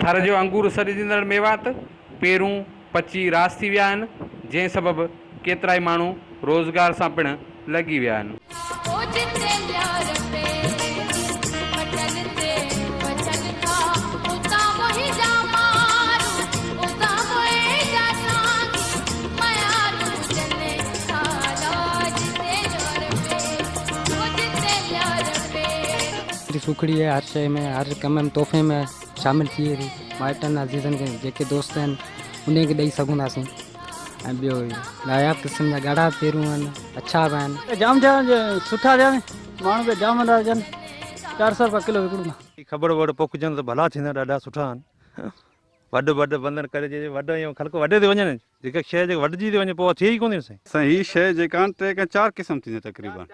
ٿر جو انگور سڏجندڙ ميوات پيرون پچي راس ٿي ويا آهن، جنهن سبب ڪيترائي ماڻهو روزگار سان پڻ لڳي ويا آهن. سوکڙي آهي هر شيء ۾ هر ڪم ۾ تحفي ۾ شامل ٿئي ٿي مائٽن عزيزن کي جيڪي دوست آهن انهن کي ڏئي سگهون ٿا سين ۽ ٻيو ناياب قسم جا ڳاڙها پيرون آهن اڇا به آهن. جام ٿيا سٺا ٿيا ماڻهو پيا جام ٿا اچن 400 روپيا ڪلو وڪڻون ٿا. کٻڙ وڙ پوکجن ته ڀلا ٿيندا ڏاڍا سٺا آهن وڍ وڍ بندن ڪري جي وڍ ۽ خلق وڍي ٿي وڃن جيڪا شيء جيڪا وڍجي ٿي وڃي پوء ٿئي ئي ڪونه ٿي سائين. سائين هي شيء جيڪا آهن 3 کان 4 قسم ٿيندي تقريبن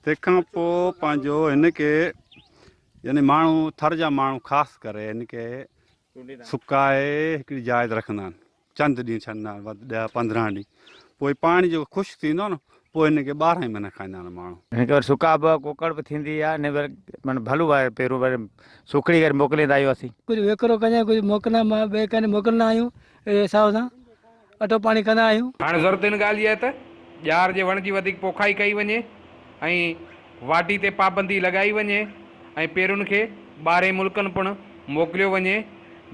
تنهن کان پوء پنهنجو هن کي يعني ماڻهو ٿر جا ماڻهو خاص ڪري هن کي سڪائي هڪڙي جاء تي رکندا آهن چند ڏينهن ڇڏندا آهن وڌ 10 15 ڏينهن پوء پاڻي جيڪو خشڪ ٿيندو آهي نه پوء هن کي 12 ئي مهينا کائيندا آهن ماڻهو. هن کي وري سڪا به ڪوڪڙ به ٿيندي آهي هن وري معنيٰ ڀلو آهي پهريون وري سوکڙي ڪري موڪليندا آهيون اسين. ڪجهه وڪرو ڪندا آهيون ڪجهه موڪلندا ٻئي ڪنهن موڪلندا آهيون اهڙي حساب سان اٽو پاڻي ڪندا آهيون. هاڻي ضرورت ان ڳالهه جي آهي ته ڄار جي وڻ جي وڌيڪ پوکائي ڪئي وڃي ۽ واڍي تي پابندي لڳائي وڃي ۽ پيرن کي ٻاهرين ملڪن پڻ موڪليو وڃي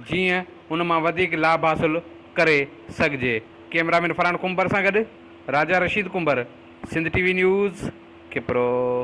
جيئن ان مان وڌيڪ لاڀ حاصل ڪري سگهجي. ڪئميرا مين فرحان ڪنڀر سان گڏ Raja Rasheed Kumbhar, Sindh T V news, Khipro.